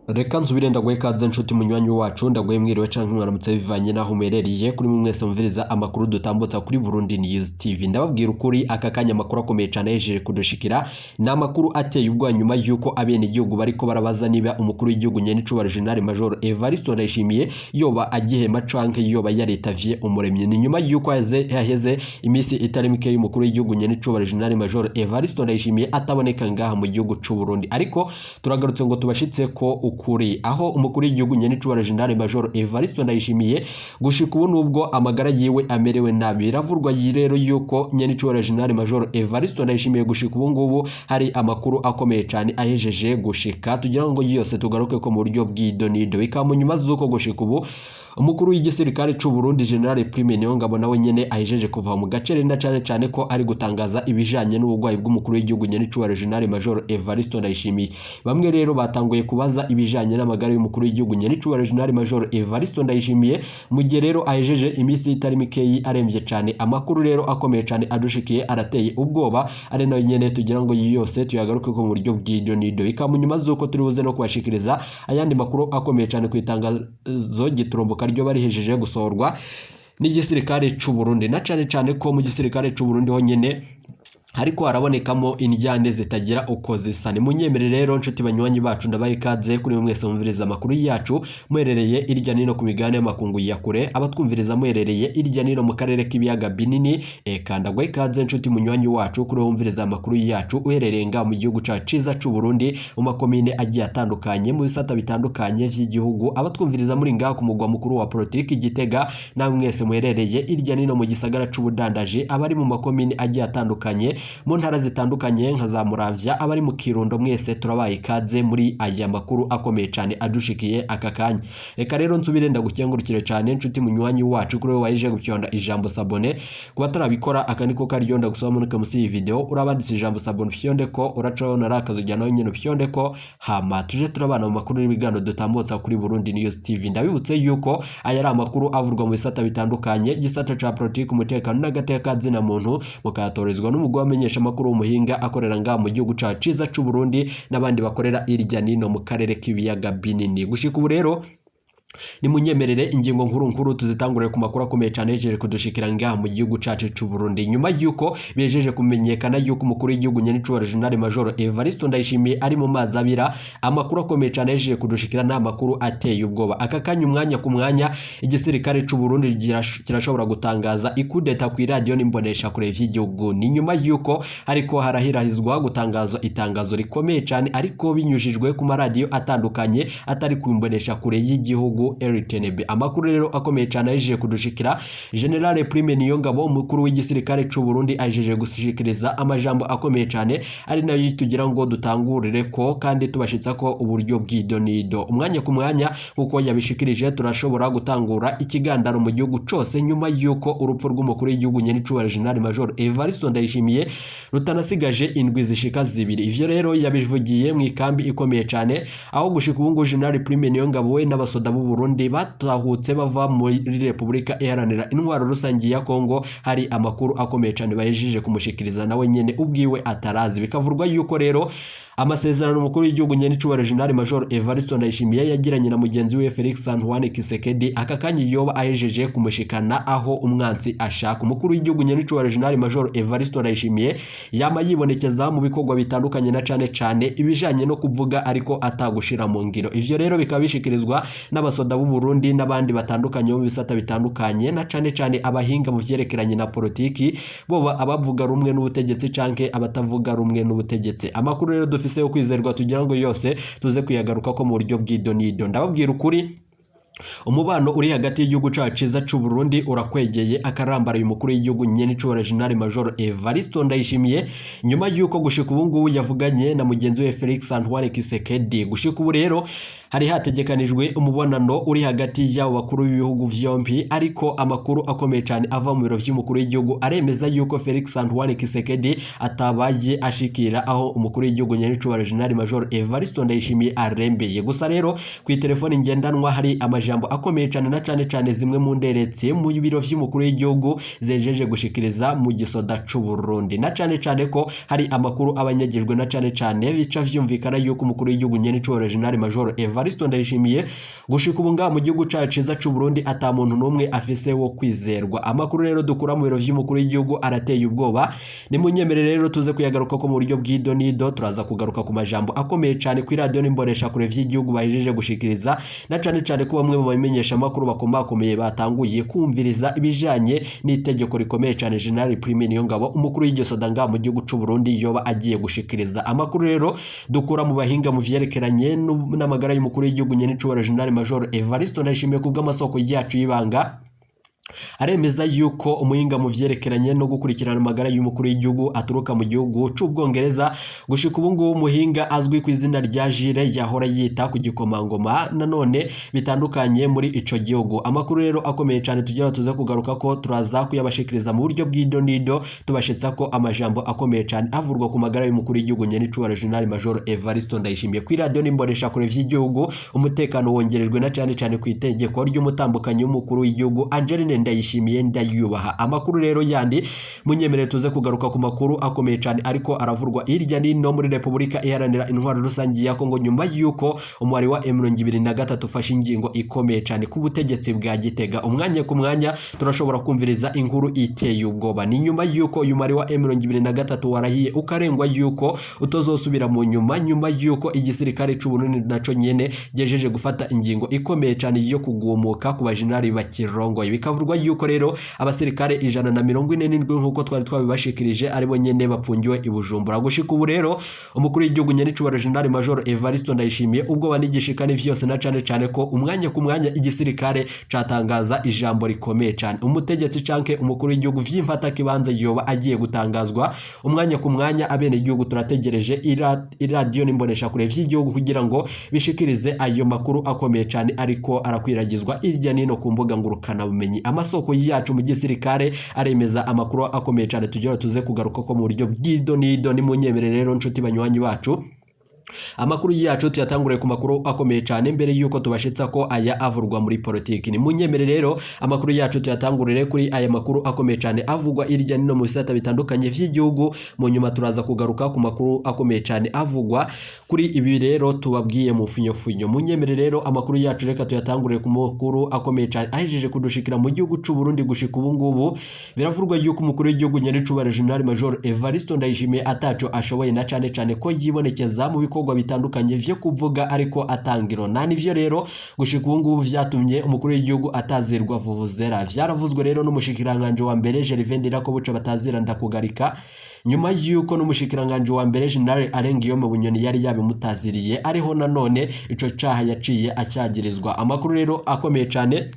Reka nsubire ndaguhe ikaze, nshuti munywanyi wacu. Ndaguhe mwiriwe canke mwaramutse, bivanye naho muherereye. Kuri mwe mwese mumviriza amakuru dutambutsa kuri Burundi News TV, ndababwira ukuri, aka kanya amakuru akomeye cane yejeje kudushikira. Ni amakuru ateye ubwoba, nyuma yuko abenegihugu bariko barabaza niba umukuru w'igihugu nyenicubahiro General Major Evariste Ndayishimiye yoba agihema canke yoba yaritavye Umuremyi. Ni nyuma yuko haheze iminsi itari mike y'umukuru w'igihugu nyenicubahiro General Major Evariste Ndayishimiye ataboneka ngaha mu gihugu c'u Burundi, ariko turagarutse ngo tubashitse ko ukuri, aho umukuru w'igihugu nyenicubahiro General Major Evariste Ndayishimiye gushika ubu, nubwo amagara yiwe amerewe nabi, biravurwa rero yuko nyenicubahiro General Major Evariste Ndayishimiye gushika ubu ngubu hari amakuru akomeye cyane ahejeje gushika, tugira ngo yose tugaruke ko mu buryo bw'idonido. Bikaba mu nyuma z'uko gushika ubu umukuru w'igisirikare c'u Burundi General Prime Niyongabo nawe nyene ahejeje kuva mu gace, na cane cane ko ari gutangaza ibijanye n'uburwayi bw'umukuru w'igihugu nyenicubahiro General Major Evariste Ndayishimiye. Bamwe rero batanguye kubaza ibijanye n'amagara y'umukuru w'igihugu nyenicubahiro General Major Evariste Ndayishimiye, mu gihe rero ahejeje iminsi itari mikeyi aremvye cane. Amakuru rero akomeye cane adushikiye arateye ubwoba, ari nayo nyene tugira ngo yose tuyagaruke ko mu buryo bw'idonido. Bikaba mu nyuma z'uko turi buze no kubashikiriza ayandi makuru akomeye cane ku itangazo giturumbuka ryo barihejeje gusohorwa n'igisirikare c'u Burundi, na cane cane ko mu gisirikare c'u Burundi honyene hariko harabonekamo indyane zitagira uko zisa. Ni munyemere rero, nshuti banywanyi bacu, ndabaha ikaze kuri mwese mwumviriza amakuru yacu muherereye irya nino ku migabane y'amakungu ya kure, abatwumviriza muherereye irya nino mu karere k'ibiyaga binini. Eka ndaguha ikaze, nshuti munywanyi wacu, kuri wumviriza amakuru yacu uherereye ngaha mu gihugu cacu ciza c'u Burundi, mu makomine agiye atandukanye, mu bisata bitandukanye vy'igihugu, abatwumviriza muri ngaha ku mugwa mukuru wa politiki Gitega, namwe mwese muherereye irya nino mu gisagara c'ubudandaji, abari mu makomine agiye atandukanye mu ntara zitandukanye nka za Muramvya, abari mu Kirundo, mwese turabaye ikaze muri aya makuru akomeye cyane adushikiye aka kanya. Reka rero nsubire ndagukengurukire cyane, nshuti munywanyi wacu, kuri wowe wayije gupyonda ijambo s'abonner. Ku batarabikora, aka niko karyo ndagusaba: munuke musi iyi video urabanditse ijambo s'abonner, upyonde ko uracaho na akazu nawe nyine upyonde ko, hama tuje turabana mu makuru n'ibiganiro dutambutsa kuri Burundi News TV. Ndabibutse yuko aya ari amakuru avurwa mu bisata bitandukanye, igisata ca politiki, umutekano n'agateka zina muntu, mukayatorezwa n'umugwi wamenyesha amakuru w'umuhinga akorera ngaha mu gihugu cacu ciza c'u Burundi n'abandi bakorera irya nino mu karere k'ibiyaga binini. Gushika ubu rero, nimunyemerere ingingo nkuru nkuru tuzitangurire ku makuru akomeye cyane yejeje kudushikira ngaha mu gihugu cacu c'u Burundi, nyuma yuko bejeje kumenyekana yuko umukuru w'igihugu nyenicubahiro General Major Evariste Ndayishimiye ari mu mazi abira. Amakuru akomeye cyane yejeje kudushikira ni amakuru ateye ubwoba. Aka kanya, umwanya ku mwanya, igisirikare c'u Burundi kirashobora gutangaza ikudeta ku iradiyo n'imbonesha kure vy'igihugu. Ni nyuma yuko ariko harahirahizwa gutangazwa itangazo rikomeye cyane, ariko binyujijwe ku maradiyo atandukanye atari ku mbonesha kure y'igihugu RTNB. Amakuru rero akomeye cyane ahejeje kudushikira, General Prime Niyongabo, umukuru w'igisirikare c'u Burundi, ahejeje gushikiriza amajambo akomeye cyane, ari nayo tugira ngo dutangurire ko kandi tubashitsa ko uburyo bw'idonido. Umwanya ku mwanya, kuko yabishikirije, turashobora gutangura ikigandaro mu gihugu cose, nyuma yuko urupfu rw'umukuru w'igihugu nyenicubahiro General Major Evariste Ndayishimiye rutanasigaje indwi zishika 2. Ivyo rero yabivugiye mu ikambi ikomeye cyane, aho gushika ubu ngubu General Prime Niyongabo we n'abasoda b'u Burundi batahutse bava muri Repubulika Iharanira Intwaro Rusange ya Kongo. Hari amakuru akomeye cyane bahejeje kumushikiriza nawe nyene ubwiwe atarazi. Bikavurwa yuko rero amasezerano umukuru w'igihugu nyenicubahiro General Major Evariste Ndayishimiye yagiranye na mugenzi we Felix Antoine Tshisekedi aka kanya yoba ahejeje kumushikana aho umwansi ashaka. Umukuru w'igihugu nyenicubahiro General Major Evariste Ndayishimiye yama yibonekeza mu bikorwa bitandukanye, na cane cane ibijanye no kuvuga ariko atagushira mu ngiro. Ivyo rero bikaba bishikirizwa n'abasoda b'u Burundi n'abandi batandukanye bo mu bisata bitandukanye, na cane cane abahinga mu vyerekeranye na politiki, boba abavuga rumwe n'ubutegetsi canke abatavuga rumwe n'ubutegetsi. Amakuru rero dufise yo kwizerwa, tugira ngo yose tuze kuyagaruka ko mu buryo bw'idonido. Ndababwira ukuri, umubano uri hagati y'igihugu cacu ciza c'u Burundi urakwegeye akarambara uyu mukuru w'igihugu nyenicubahiro General Major Evariste Ndayishimiye, nyuma y'uko gushika ubu ngubu yavuganye na mugenzi we Felix Antoine Tshisekedi. Gushika ubu rero hari hategekanijwe umubonano uri hagati y'abo bakuru b'ibihugu vyompi, ariko amakuru akomeye cyane ava mu biro vy'umukuru w'igihugu aremeza yuko Felix Antoine Tshisekedi atabaye ashikira aho umukuru w'igihugu nyenicubahiro General Major Evariste Ndayishimiye arembeye. Gusa rero ku telefoni ngendanwa hari amajambo majambo akomeye cane na cane cane zimwe mu nderetse mu biro vy'umukuru w'igihugu zejeje gushikiriza mu gisoda c'u Burundi, na cane cane ko hari amakuru abanyagijwe na cane cane bica vyumvikana yuko umukuru w'igihugu nyene c'uwo General Major Evariste Ndayishimiye gushika ubu ngaha mu gihugu cacu ciza c'u Burundi ata muntu n'umwe afise wo kwizerwa. Amakuru rero dukura mu biro vy'umukuru w'igihugu arateye ubwoba. Nimunyemere rero tuze kuyagaruka ko mu buryo bw'ido nido. Turaza kugaruka ku majambo akomeye cane kuri radio n'imbonesha kure vy'igihugu bahejeje gushikiriza, na cane cane ko bamwe mu bamenyesha amakuru bakomakomeye batanguye kumviriza ibijanye n'itegeko rikomeye cane General Prime Niyongabo umukuru w'igisoda ngaha mu gihugu c'u Burundi yoba agiye gushikiriza. Amakuru rero dukura mu bahinga mu vyerekeranye n'amagara y'umukuru w'igihugu nyene c'ubura General Major Evariste Ndayishimiye kubw'amasoko yacu y'ibanga aremeza yuko umuhinga mu vyerekeranye no gukurikirana amagara y'umukuru w'igihugu aturuka mu gihugu c'Ubwongereza, gushika ubu ngubu umuhinga azwi ku izina rya Jire yahora yita ku gikomangoma nanone bitandukanye muri ico gihugu. Amakuru rero akomeye cane tugira tuze kugaruka ko turaza kuyabashikiriza mu buryo bw'idonido, tubashitsa ko amajambo akomeye cane avurwa ku magara y'umukuru w'igihugu nyene c'uwa General Major Evariste Ndayishimiye. Kuri radio n'imbonesha kure vy'igihugu umutekano wongerejwe na cane cane ku itegeko ry'umutambukanyi w'umukuru w'igihugu Angeline Ndayishimiye ndayubaha. Amakuru rero yandi munyemerere tuze kugaruka ku makuru akomeye cyane ariko aravurwa hirya nino muri Repubulika Iharanira Intwaro Rusange ya Kongo, nyuma yuko umwari wa M23 ufashe ingingo ikomeye cyane ku butegetsi bwa Gitega. Umwanya ku mwanya turashobora kumviriza inkuru iteye ubwoba. Ni nyuma yuko uyu mwari wa M23 warahiye ukarengwa yuko utazosubira mu nyuma, nyuma yuko igisirikare c'u Burundi naco nyene gejeje gufata ingingo ikomeye cyane yo kugumuka ku bajenerali bakirongoye. Bikavurwa yuko rero abasirikare 147 nkuko twari twabibashikirije aribo nyene bapfungiwe i Bujumbura. Gushika ubu rero umukuru w'igihugu nyene c'ubara General Major Evariste Ndayishimiye ubwo banigishika ni vyose, na cane cane ko umwanya ku mwanya igisirikare catangaza ijambo rikomeye cane. Umutegetsi canke umukuru w'igihugu vy'imfata kibanza yoba agiye gutangazwa umwanya ku mwanya. Abene igihugu turategereje iradiyo n'imbonesha kure vy'igihugu kugira ngo bishikirize ayo makuru akomeye cane ariko arakwiragizwa hirya nino ku mbuga ngurukana bumenyi. Amasoko yacu mu gisirikare aremeza amakuru akomeye cyane tugira tuze kugaruka ko mu buryo bw'idonido. Nimunyemere rero nshuti banywanyi bacu, amakuru yacu tuyatanguriye ku makuru akomeye cyane mbere yuko tubashitsa ko aya avurwa muri politiki. Ni munyemere rero amakuru yacu tuyatangurire kuri aya makuru akomeye cyane avugwa hirya nino mu bisata bitandukanye vy'igihugu. Mu nyuma turaza kugaruka ku makuru akomeye cyane avugwa kuri ibi rero tubabwiye mu funyofunyo. Munyemere rero amakuru yacu reka tuyatangurire ku makuru akomeye cyane ahejeje kudushikira mu gihugu c'u Burundi. Gushika ubu ngubu biravurwa yuko umukuru w'igihugu nyaricubahiro General Major Evariste Ndayishimiye ataco ashoboye, na cane cane ko yibonekeza mu bikorwa bitandukanye vyo kuvuga ariko atangiro nta. Nivyo rero gushika ubu ngubu vyatumye umukuru w'igihugu atazirwa vuvuzera. Vyaravuzwe rero n'umushikiranganje wa mbere Gervais Ndirakobuca batazira ndakugarika, nyuma yuko n'umushikiranganje wa mbere General Alain Guillaume Bunyoni yari yabimutaziriye, ariho nanone ico caha yaciye acyagirizwa. Amakuru rero akomeye cane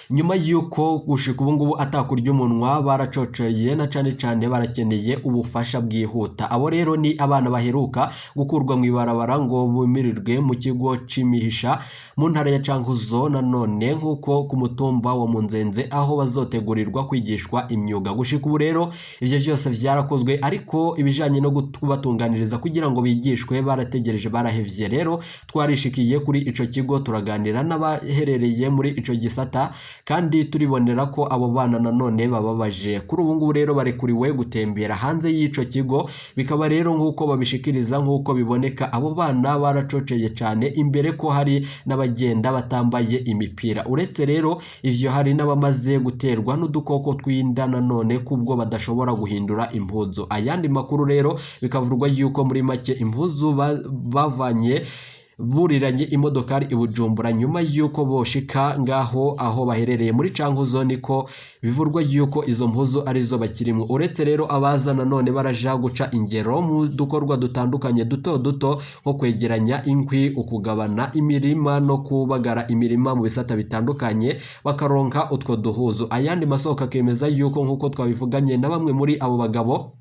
nyuma yuko gushika ubu ngubu atakurya umunwa baracoceye, na cane cane barakeneye ubufasha bwihuta. Abo rero ni abana baheruka gukurwa mu ibarabara ngo bumirirwe mu kigo c'imihisha mu ntara ya Cankuzo, nanone nk'uko ku mutumba wa Munzenze, aho bazotegurirwa kwigishwa imyuga. Gushika ubu rero ivyo vyose vyarakozwe, ariko ibijanye no kubatunganiriza kugira ngo bigishwe barategereje barahevye. Rero twarishikiye kuri ico kigo turaganira n'abaherereye muri ico gisata, kandi turibonera ko abo bana nanone bababaje. Kuri ubu ngubu rero barekuriwe gutembera hanze y'ico kigo. Bikaba rero nk'uko babishikiriza, nk'uko biboneka abo bana baracoceye cyane imbere ko hari n'abagenda batambaye imipira. Uretse rero ivyo hari n'abamaze guterwa n'udukoko tw'inda nanone kubwo badashobora guhindura impuzu. Ayandi makuru rero bikavurwa yuko muri make impuzu bavanye buriranye imodokari i Bujumbura nyuma yuko boshika ngaho aho baherereye muri Cankuzo, niko bivurwa yuko izo mpuzu arizo bakirimo. Uretse rero abaza nanone baraja guca ingero mu dukorwa dutandukanye duto duto nko kwegeranya inkwi, ukugabana imirima no kubagara imirima mu bisata bitandukanye, bakaronka utwo duhuzu. Ayandi masoko akemeza yuko nk'uko twabivuganye na bamwe muri abo bagabo,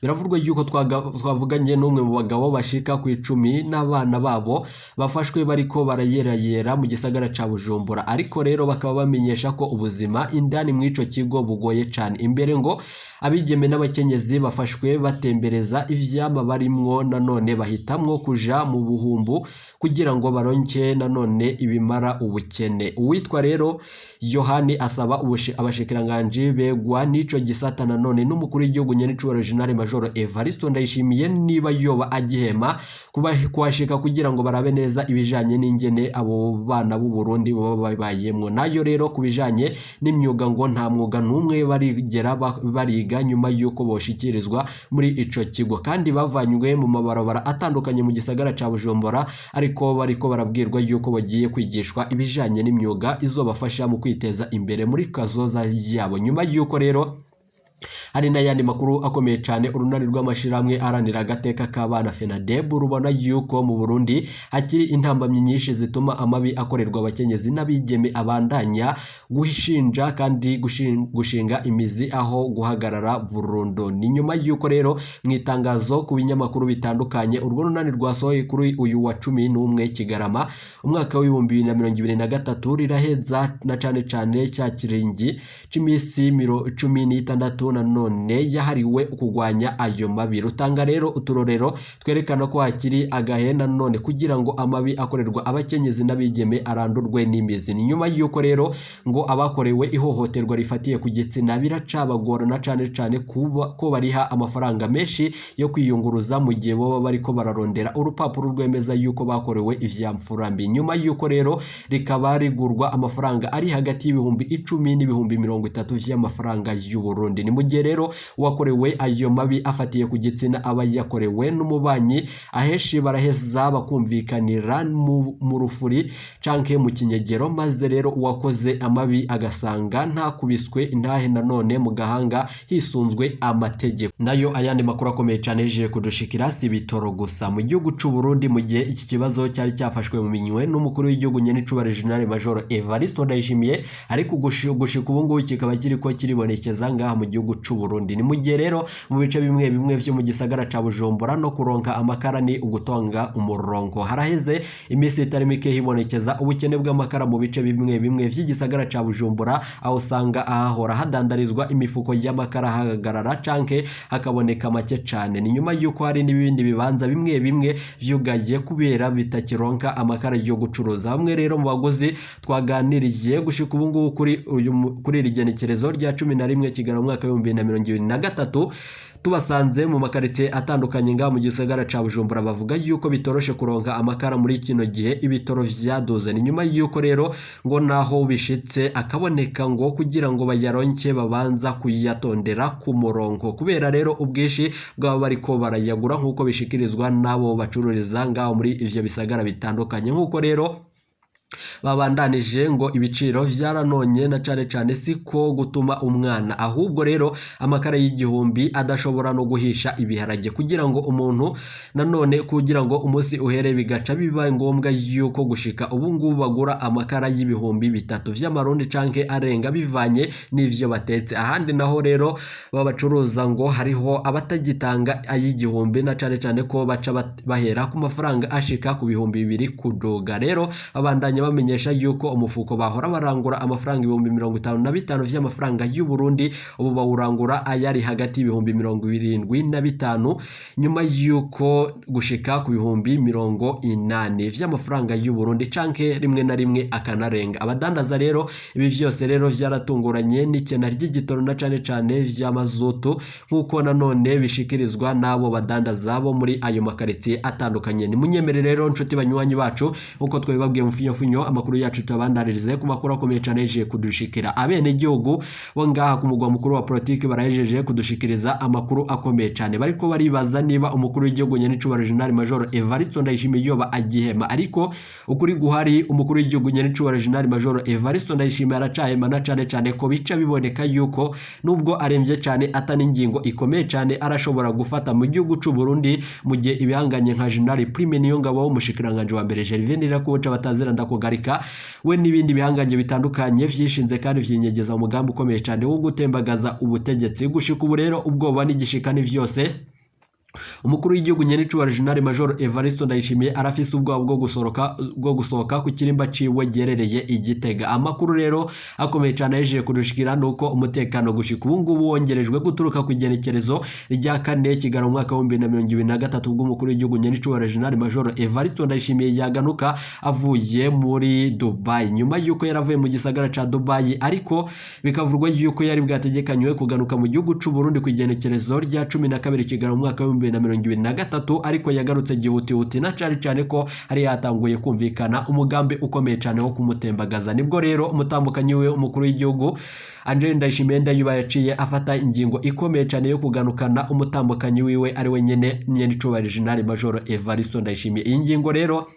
Biravurwa yuko twavuganye n'umwe mu bagabo bashika ku 10 n'abana babo bafashwe bariko barayerayera mu gisagara ca Bujumbura, ariko rero bakaba bamenyesha ko ubuzima indani mw'ico kigo bugoye cane. Imbere ngo abigeme n'abakenyezi bafashwe batembereza ivyama barimwo, nanone bahitamwo kuja mu buhumbu kugira ngo baronke nanone ibimara ubukene. Uwitwa rero Yohani asaba abashikiranganji begwa n'ico gisata nanone n'umukuru w'igihugu nyenicubahiro General Major Evaristo Ndayishimiye niba yoba agihema kuba kuhashika kugira ngo barabe neza ibijanye n'ingene abo bana b'u Burundi baba babayemwo. Nayo rero ku bijanye n'imyuga ngo nta mwuga n'umwe barigera bariga nyuma y'uko boshikirizwa muri ico kigo, kandi bavanywe mu mabarabara atandukanye mu gisagara ca Bujumbura, ariko bariko barabwirwa yuko bagiye kwigishwa ibijanye n'imyuga izobafasha mu kwiteza imbere muri kazoza yabo. Nyuma y'uko rero hari n'ayandi makuru akomeye cyane, urunani rw'amashirahamwe aharanira agateka k'abana FENADEB rubona yuko mu Burundi hakiri intambamyi nyinshi zituma amabi akorerwa abakenyezi n'abigeme abandanya guhishinja kandi gushinga imizi aho guhagarara burundu. Ni nyuma y'uko rero mu itangazo ku binyamakuru bitandukanye urwo runani rwasohoye kuri uyu wa 11 Kigarama umwaka w'2023 riraheza na cane cane cya kiringi c'imisi 16 nanone yahariwe kugwanya ayo mabi. Rutanga rero uturorero twerekana ko hakiri agahe nanone kugira ngo amabi akorerwa abakenyezi n'abigeme arandurwe n'imizi. Ni nyuma y'uko rero ngo abakorewe ihohoterwa rifatiye ku gitsina biracabagorana cane cane kuba ko bariha amafaranga menshi yo kwiyunguruza mu gihe baba bariko bararondera urupapuro rwemeza yuko bakorewe ivyamfurambi. Nyuma y'uko rero rikaba rigurwa amafaranga ari hagati y'ibihumbi 10 n'ibihumbi 30 vy'amafaranga y'u Burundi. Ni mu gihe rero uwakorewe ayo mabi afatiye ku gitsina aba yakorewe n'umubanyi, ahenshi baraheza bakumvikanira mu rufuri canke mu kinyegero, maze rero uwakoze amabi agasanga ntakubiswe intahe nanone mu gahanga hisunzwe amategeko. Nayo ayandi makuru akomeye cane yeje kudushikira si ibitoro gusa mu gihugu c'u Burundi, mu gihe iki kibazo cyari cyafashwe mu minwe n'umukuru w'igihugu nyenicubahiro General Major Evaristo Ndayishimiye, ariko gushika ubu ngubu kikaba kiriko kiribonekeza ngaha mu gihugu c'u Burundi. Ni mu gihe rero mu bice bimwe bimwe vyo mu gisagara ca Bujumbura no kuronka amakara ni ugutonga umurongo. Haraheze iminsi itari mike hibonekeza ubukene bw'amakara mu bice bimwe bimwe vy'igisagara ca Bujumbura, aho usanga ahahora hadandarizwa imifuko y'amakara hahagarara canke hakaboneka make cane. Ni nyuma y'uko hari n'ibindi bibanza bimwe bimwe vyugaye kubera bitakironka amakara yo gucuruza. Bamwe rero mu baguzi twaganiriye gushika ubu ngubu kuri iri genekerezo rya 11 Kigarama umwaka w'2023 tubasanze mu makaritsiye atandukanye ngaha mu gisagara ca Bujumbura, bavuga yuko bitoroshe kuronka amakara muri kino gihe ibitoro vyaduze. Ni nyuma yuko rero ngo naho bishitse akaboneka ngo kugira ngo bayaronke babanza kuyatondera ku murongo, kubera rero ubwinshi bw'aba bariko barayagura nk'uko bishikirizwa n'abo bacururiza ngaho muri ivyo bisagara bitandukanye. Nk'uko rero babandanije ngo ibiciro vyaranonye na cane cane siko gutuma umwana, ahubwo rero amakara y'igihumbi adashobora no guhisha ibiharage kugira ngo umuntu nanone kugira ngo umunsi uhere, bigaca biba ngombwa yuko gushika ubu ngubu bagura amakara y'ibihumbi 3 vy'amarundi canke arenga bivanye n'ivyo batetse. Ahandi naho rero babacuruza ngo hariho abatagitanga ay'igihumbi na cane cane ko baca bahera ku mafaranga ashika ku bihumbi 2 kuduga. Rero babandanya bamenyesha yuko umufuko bahora barangura amafaranga ibihumbi 55 vy'amafaranga y'u Burundi, ubu bawurangura ayari hagati y'ibihumbi 75 nyuma yuko gushika ku bihumbi 80 vy'amafaranga y'u Burundi canke rimwe na rimwe akanarenga. Abadandaza rero ibi vyose rero vyaratunguranye n'ikena ry'igitoro na cane cane vy'amazutu, nk'uko nanone bishikirizwa n'abo badandaza bo muri ayo makaritsiye atandukanye. Ni munyemere rero nshuti banywanyi bacu, nk'uko twabibabwiye mu finyofinyo amakuru yacu tuyabandanirize ku makuru akomeye cane yeje kudushikira. Abenegihugu bo ngaha ku mugwa mukuru wa politiki barahejeje kudushikiriza amakuru akomeye cane, bariko baribaza niba umukuru w'igihugu nyenicubahiro General Major Evaristo Ndayishimiye yoba agihema, ariko ukuri guhari umukuru w'igihugu nyenicubahiro General Major Evaristo Ndayishimiye aracahema na cane cane ko bica biboneka yuko nubwo aremvye cane atani ingingo ikomeye cane arashobora gufata mu gihugu c'u Burundi, mu gihe ibihanganye nka General Prime Niyongabo, umushikiranganje wa mbere Gervais Ndirakobuca batazira ndako Kugarika we n'ibindi bihangange bitandukanye vyishinze kandi vyinyegeza umugambi ukomeye cyane wo gutembagaza ubutegetsi. Gushika ubu rero ubwoba n'igishika ni vyose. Umukuru w'igihugu nyenicubahiro General Major Evariste Ndayishimiye arafise ubwoba bwo gusohoka ku kirimba ciwe gerereye i Gitega. Amakuru rero akomeye cyane yaje kudushikira nuko umutekano gushika ubu ngubu wongerejwe guturuka ku igenekerezo rya 4 Kigarama mu mwaka wa 2023, ubwo umukuru w'igihugu nyenicubahiro General Major Evariste Ndayishimiye yaganuka avuye muri Dubai, nyuma yuko yaravuye mu gisagara ca Dubai, ariko bikavurwa yuko yari bwategekanywe kugaruka mu gihugu c'u Burundi ku igenekerezo rya 12 Kigarama mu mwaka wa 2023, ariko yagarutse gihutihuti na cane cane ko hari yatanguye kumvikana umugambi ukomeye cyane wo kumutembagaza. Nibwo rero umutambukanyi we, umukuru w'igihugu Angel Ndayishimiye Ndayuba, yaciye afata ingingo ikomeye cyane yo kuganukana umutambukanyi wiwe, ari we nyene nyenicubahiro General Major Evariste Ndayishimiye. Iyi ngingo rero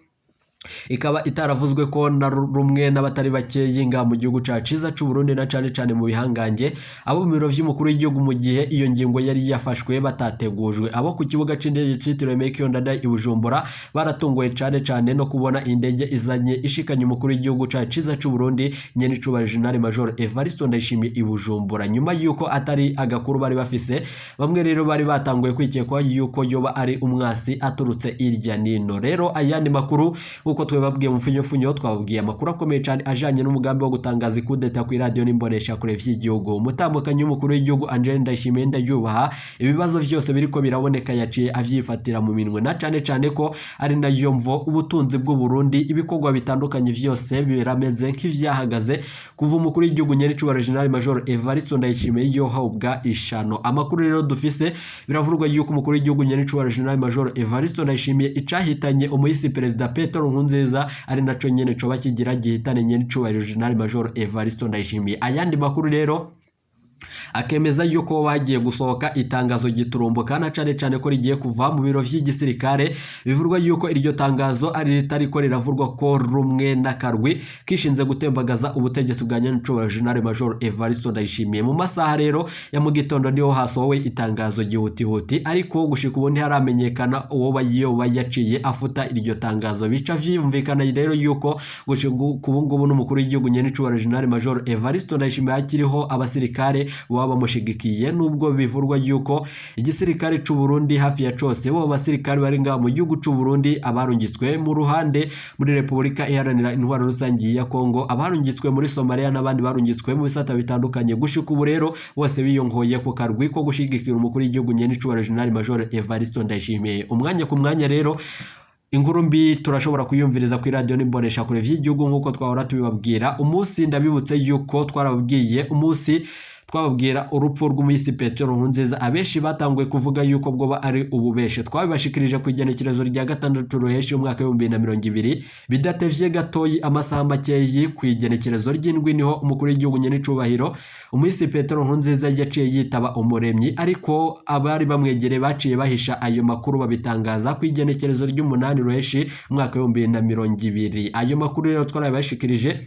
ikaba itaravuzwe ko na rumwe n'abatari bakeyi nga mu gihugu cacu ciza c'u Burundi, na cane cane mu bihangange abo mu biro vy'umukuru w'igihugu. Mu gihe iyo ngingo yari yafashwe batategujwe, abo ku kibuga c'indege citiriwe Melchior Ndadaye i Bujumbura baratunguwe cane cane no kubona indege izanye ishikanye umukuru w'igihugu cacu ciza c'u Burundi nyenicubahiro General Major Evariste Ndayishimiye i Bujumbura, nyuma yuko atari agakuru bari bafise. Bamwe rero bari batanguye kwikekwa yuko yoba ari umwasi aturutse irya nino. Rero ayandi makuru, nkuko twebabwiye mu funyofunyo, twababwiye amakuru akomeye cyane ajanye n'umugambi wo gutangaza ikudeta ku iradiyo n'imbonesha kure vy'igihugu. Umutambukanyi w'umukuru w'igihugu Angel Ndayishimiye Ndayubaha, ibibazo vyose biriko biraboneka yaciye avyifatira mu minwe, na cane cane ko ari nayo mvo ubutunzi bw'u Burundi, ibikorwa bitandukanye vyose birameze nk'ivyahagaze kuva umukuru w'igihugu nyenicubahiro General Major Evariste Ndayishimiye yohabwa ishano. Amakuru rero dufise, biravurwa yuko umukuru w'igihugu nyenicubahiro General Major Evariste Ndayishimiye, icahitanye umuhisi perezida Petero Nkurunziza ari naco nyene coba kigira gihitane nyenicubahiro General Major Evariste Ndayishimiye. Ayandi makuru rero akemeza yuko bagiye gusohoka itangazo giturumbuka, na cane cane ko rigiye kuva mu biro vy'igisirikare. Bivurwa yuko iryo tangazo ari ritariko riravurwa ko rumwe n'akarwi kishinze gutembagaza ubutegetsi bwa nyenicubahiro General Major Evariste Ndayishimiye. Mu masaha rero ya mu gitondo niho hasohowe itangazo gihutihuti, ariko gushika ubu ntiharamenyekana uwo yoba yaciye afuta iryo tangazo. Bica vyumvikana rero yuko gushika ubu ngubu n'umukuru w'igihugu nyenicubahiro General Major Evariste Ndayishimiye akiriho abasirikare baba bamushigikiye, nubwo bivurwa yuko igisirikare c'u Burundi hafi ya cose bo basirikare bari ngaha mu gihugu c'u Burundi, abarungitswe mu ruhande muri Repubulika Iharanira Intwaro Rusangi ya Kongo, abarungitswe muri Somalia n'abandi barungitswe mu bisata bitandukanye, gushika ubu rero bose biyongoye ku karwi ko gushigikira umukuru w'igihugu nyenicubahiro General Major Evariste Ndayishimiye. Umwanya ku mwanya rero inkuru mbi turashobora kuyumviriza ku iradiyo n'imbonesha kure vy'igihugu, nk'uko twahora tubibabwira. Umunsi ndabibutse yuko twarababwiye, umunsi twababwira urupfu rw'umuhisi Petero Nkurunziza, abenshi batanguye kuvuga yuko bwoba ari ububeshe. Twabibashikirije ku igenekerezo rya 6 Ruheshi umwaka w'2020. Bidatevye gatoyi, amasaha makeyi, ku igenekerezo ry'7 niho umukuru w'igihugu nyenicubahiro umuhisi Petero Nkurunziza yaciye yitaba Umuremyi, ariko abari bamwegereye baciye bahisha ayo makuru, babitangaza ku igenekerezo ry'8 Ruheshi umwaka w'2020. Ayo makuru rero twarabibashikirije.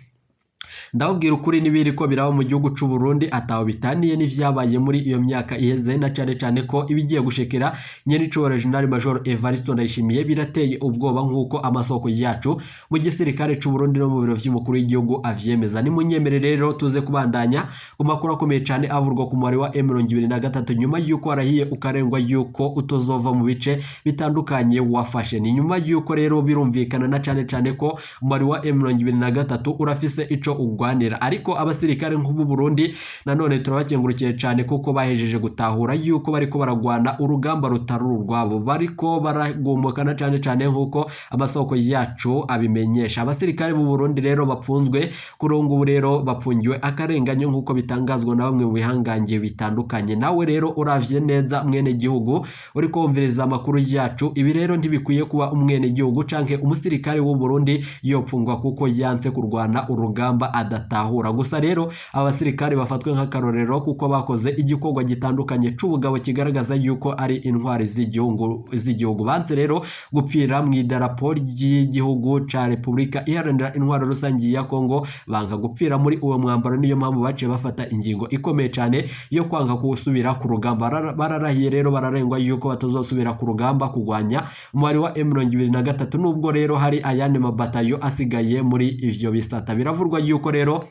Ndababwira ukuri, n'ibiri ko biraba mu gihugu c'u Burundi ataho bitaniye n'ivyabaye muri iyo myaka iheze, na cane cane ko ibigiye gushikira nyenicubahiro General Major Evariste Ndayishimiye birateye ubwoba, nk'uko amasoko yacu mu gisirikare c'u Burundi no mu biro vy'umukuru w'igihugu avyemeza. Nimunyemere rero tuze kubandanya ku makuru akomeye cane avurwa ku mwari wa M23, nyuma y'uko warahiye ukarengwa yuko utozova mu bice bitandukanye wafashe. Ni nyuma y'uko rero birumvikana na cane cane ko umwari wa M23 urafise ico ugwanira, ariko abasirikare nk'ubu Burundi nanone turabakengurukiye cane kuko bahejeje gutahura yuko bariko baragwana urugamba rutari urwabo, bariko baragumukana cane cane nk'uko amasoko yacu abimenyesha. Abasirikare b'u Burundi rero bapfunzwe kuri ubu ngubu rero bapfungiwe akarenganyo, nk'uko bitangazwa na bamwe mu bihangange bitandukanye. Nawe rero uravye neza, mwene gihugu uri kumviriza amakuru yacu, ibi rero ntibikwiye kuba umwene gihugu canke umusirikare w'u Burundi yopfungwa kuko yanse kurwana urugamba. rugamba adatahura. Gusa rero aba basirikare bafatwe nk'akarorero kuko bakoze igikorwa gitandukanye c'ubugabo kigaragaza yuko ari intwari z'igihugu. Banse rero gupfira mu idarapo ry'igihugu ca Repubulika Iharanira Intwaro Rusangi ya Kongo, banka gupfira muri uwo mwambaro. Niyo mpamvu baciye bafata ingingo ikomeye cyane yo kwanga gusubira ku rugamba. Bararahiye rero, bararengwa yuko batazosubira ku rugamba kugwanya umubare wa M23, nubwo rero hari ayandi mabatayo asigaye muri ivyo bisata. Biravurwa yuko rero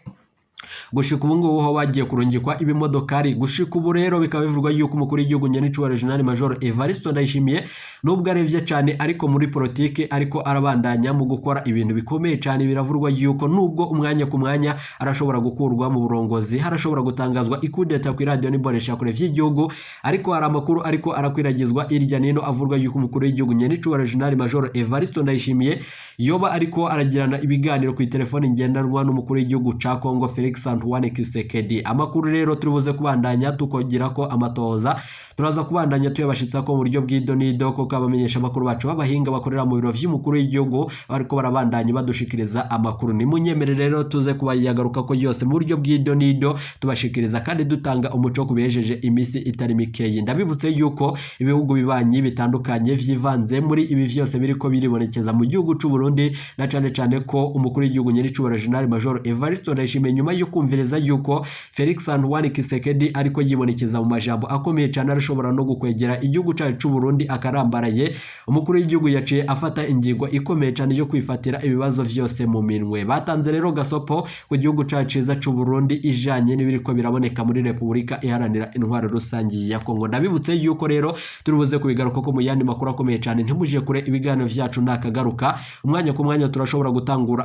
gushika ubu ngubu ho bagiye kurungikwa ibimodokari. Gushika ubu rero bikaba bivugwa yuko umukuru w'igihugu nyenicubahiro General Major Evariste Ndayishimiye, nubwo arevye cyane ariko muri politike ariko arabandanya mu gukora ibintu bikomeye cyane. Biravurwa yuko nubwo umwanya ku mwanya arashobora gukurwa mu burongozi, harashobora gutangazwa ikudeta ku radio n'imbonesha kure vy'igihugu, ariko hari amakuru ariko arakwiragizwa irya nino avurwa yuko umukuru w'igihugu nyenicubahiro General Major Evariste Ndayishimiye yoba ariko aragirana ibiganiro ku telefone ngendanwa n'umukuru w'igihugu ca Congo Felix Antoine Tshisekedi. Amakuru rero turi buze kubandanya tukogira ko amatohoza, turaza kubandanya tuyabashitsa ko mu buryo bw'idonido, kuko abamenyesha amakuru bacu b'abahinga bakorera mu biro vy'umukuru w'igihugu bariko barabandanya badushikiriza amakuru. Nimunyemere rero tuze kubayagaruka ko yose mu buryo bw'idonido, tubashikiriza kandi dutanga umuco ku bihejeje imisi itari mikeyi. Ndabibutse yuko ibihugu bibanyi bitandukanye vyivanze muri ibi vyose biriko biribonekeza mu gihugu c'u Burundi, na cane cane ko umukuru w'igihugu nyenicubahiro General Major Evariste Ndayishimiye, nyuma yo kumviriza yuko Felix Antoine Tshisekedi ariko yibonekeza mu majambo akomeye cyane, arashobora no gukwegera igihugu cyacu c'u Burundi akarambaraye, umukuru w'igihugu yaciye afata ingingo ikomeye cyane yo kwifatira ibibazo vyose mu minwe. Batanze rero gasopo ku gihugu cyacu ciza c'u Burundi ijanye n'ibiriko biraboneka muri Repubulika Iharanira Intwaro Rusangi ya Kongo. Ndabibutse yuko rero turi buze kubigaruka ko mu yandi makuru akomeye cyane. Ntimuje kure, ibiganiro vyacu nakagaruka. Umwanya ku mwanya turashobora gutangura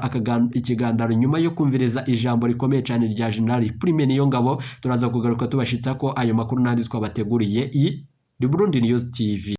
ikiganiro nyuma yo kumviriza ijambo rikomeye cyane rya General Prime Niyongabo. Turaza kugaruka tubashitsa ko ayo makuru n'andi twabateguriye. Iyi ni Burundi News TV.